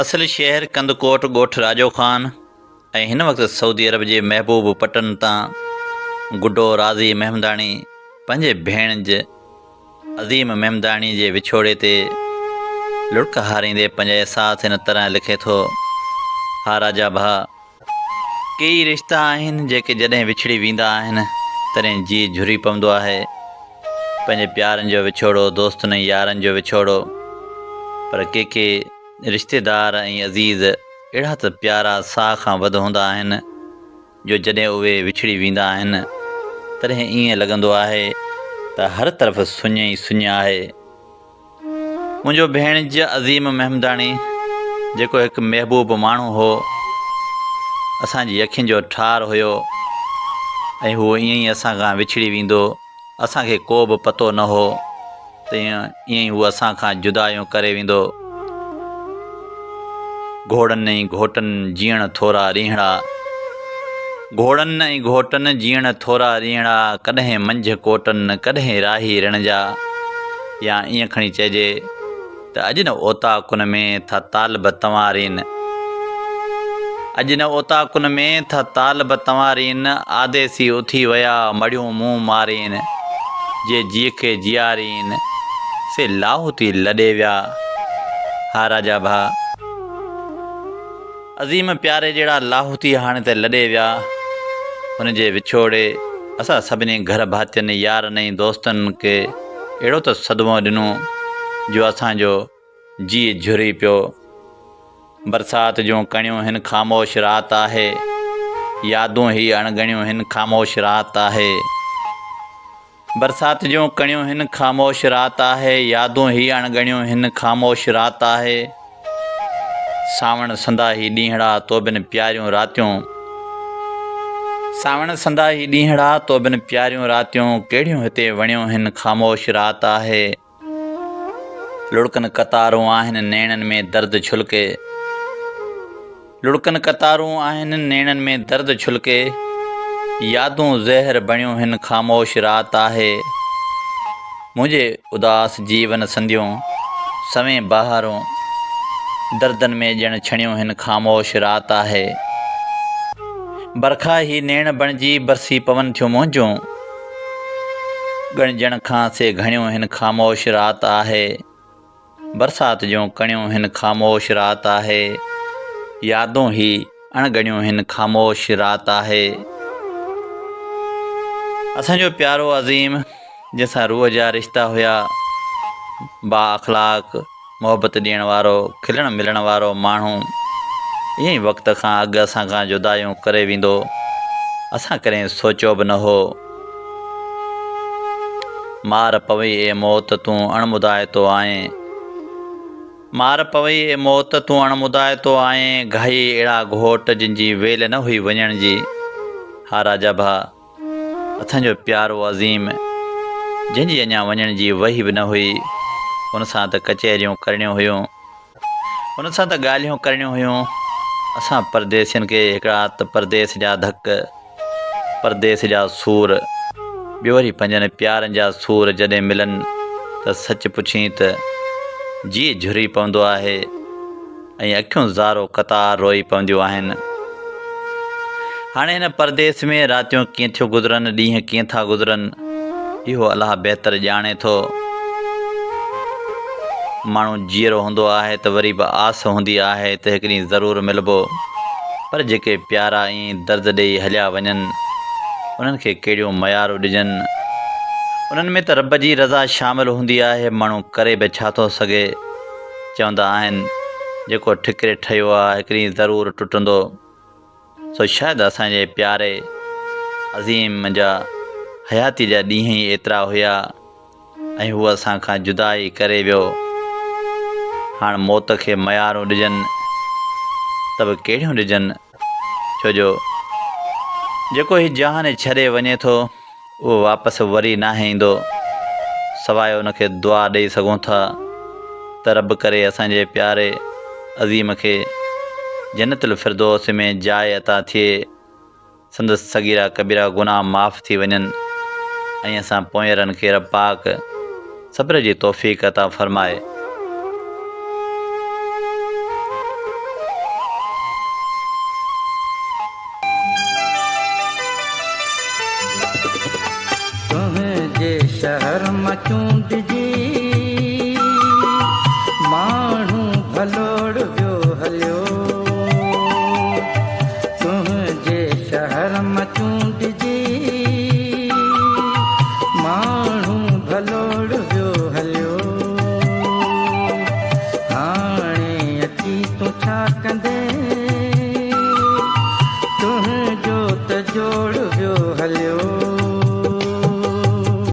اصل شهر ڪنڌڪوٽ ڳوٺ راڄو خان ۽ هن وقت سعودي عرب جي محبوب پٽن تان گڊو راضي مهمداڻي پنهنجي ڀيڻج عظيم مهمداڻي جي وڇوڙي تي لڙڪ هاريندي پنهنجا احساس هن طرح لکي ٿو، ها راجا ڀاء! ڪيئي رشتا آهن جيڪي جڏهن وڇڙي ويندا آهن تڏهن جيء جهري پوندو آهي. پنهنجي پيارن جو وڇوڙو، دوستن ۽ يارن جو وڇوڙو پر ڪي ڪي رشتيدار ۽ عزيز اهڙا ته پيارا ساهه کان وڌ هوندا آهن جو جڏهن اهي وڇڙي ويندا آهن تڏهن ائين لڳندو آهي ته هر طرف سڃ ئي سڃ آهي. منهنجو ڀيڻج عظيم مهمداڻي جيڪو هڪ محبوب ماڻهو هو، اسان جي اکين جو ٺار هيو ۽ هو ائين ئي اسان کان وڇڙي ويندو، اسان کي ڪو به پتو نه هو ته ائين ئي هو اسان کان جدايون ڪري ويندو. گهوڙن ۽ گهوٽن جيئڻ ٿورا ڏينهڙا. گهوڙن ۽ گهوٽن جيئڻ ٿورا ڏينهڙا، ڪڏهن منجهه ڪوٽن، ڪڏهن راهي رڻ جا. يا ائين کڻي چئجي ته اڄ نه اوطاقن ۾ ٿا طالب تنوارين. اڄ نه اوطاقن ۾ ٿا طالب تنوارين، آديسي اٿي ويا مڙهيون منهن مارين، جي جيء کي جيارين، سي لاهوتي لڏي ويا. ها راجا ڀاء! عظيم پياري جهڙا لاهوتي هاڻي ته لڏي ويا. هن جي وڇوڙي اسان سڀني گهر ڀاتين، يارن ۽ دوستن کي اهڙو ته صدمو ڏنو جو اسان جو جيء جهري پيو. برسات جون ڪڻيون هن خاموش رات آهي. يادون هي اڻڳڻيون هن خاموش رات آهي. برسات جون ڪڻيون هن خاموش رات آهي يادون هي اڻ ڳڻيون هن خاموش رات آهي سانوڻ سندا هي ڏينهڙا تو بن پياريون راتيون سانوڻ سندا هي ڏينهڙا تو بن پياريون راتيون ڪهڙيون هتي وڻيون هن خاموش رات آهي. لڙڪن قطارون آهن نيڻن ۾ درد ڇلڪي. لڙڪن قطارون آهن نيڻن ۾ درد ڇلڪي. يادون زهر بڻيون هن خاموش رات آهي. منهنجي اداس جيون سنديون سوين بهارون. دردن ۾ ڄڻ ڇڻيون هن خاموش رات آهي. برکا هي نيڻ بڻجي برسي پون ٿيون منهنجون. ڳڻجڻ کان سي گهڻيون هن خاموش رات آهي. برسات جون ڪڻيون هن خاموش رات آهي. يادون هي اڻ ڳڻيون هن خاموش رات آهي. اسان جو پيارو عظيم جنهن سان روح جا رشتا هيا، با اخلاق، محبت ڏيڻ وارو، کلڻ ملڻ وارو ماڻهو ائين ئي وقت کان اڳ اسان کان جدايون ڪري ويندو، اسان ڪڏهن سوچيو به نه هو. مار پوي اي موت تون اڻ مدائتو آئين. مار پوي اي موت تون اڻ مدائتو آئين، گهائي اهڙا گهوٽ جن جي ويل نه هئي وڃڻ جي. ها راجا ڀاء! اسان جو پيارو عظيم، جنهن جي اڃا وڃڻ جي وهي به نه هئي، ان سان ته ڪچهريون ڪرڻيون هيون، ان سان ته ڳالهيون ڪرڻيون هيون. اسان پرديسين کي هڪڙا ته پرديس جا ڌڪ، پرديس جا سور، ٻيو وري پنهنجن پيارن جا سور جڏهن ملن ته سچ پڇين ته جيء جهري پوندو آهي. ۽ اکيون زارو قطار روئي پونديون آهن. هاڻي هن پرديس ۾ راتيون ڪيئن ٿيون گذرن، ڏينهن ڪيئن ٿا گذرن، اهو الله بهتر ڄاڻي ٿو. ماڻهو جيئرو هوندو آهي ته وري به آس هوندي آهي ته هڪ ڏينهن ضرور ملبو، پر جيڪي پيارا ائين درد ڏيئي هليا وڃن، انهن کي ڪهڙيون ميارون ڏجن. انهن ۾ ته رب جي رضا شامل هوندي آهي، ماڻهو ڪري به ڇا ٿو سگهي. چوندا آهن، جيڪو ٺڪري ٺهيو آ، هڪ ڏينهن ضرور ٽٽندو. سو شايد اسان جي پياري عظيم جا حياتيء جا ڏينهن ئي ايترا هيا ۽ هو اسان کان جدا ئي ڪري ويو. هاڻ موت کي ميارون ڏجن ته به ڪهڙيون ڏجن، ڇو جو جيڪو هي جهان ڇڏي وڃي ٿو، اهو واپس وري ناهي ايندو، سواء ان کي دعا ڏئي سگهون ٿا ته رب ڪري اسان جي پياري عظيم کي جنت الفردوس ۾ جاء عطا ٿئي، سندس صغيرا ڪبيرا گناهه معاف ٿي وڃن ۽ اسان پوئينرن کي رب پاڪ صبر جي توفيق عطا فرمائي. شهر مان چونڊجي.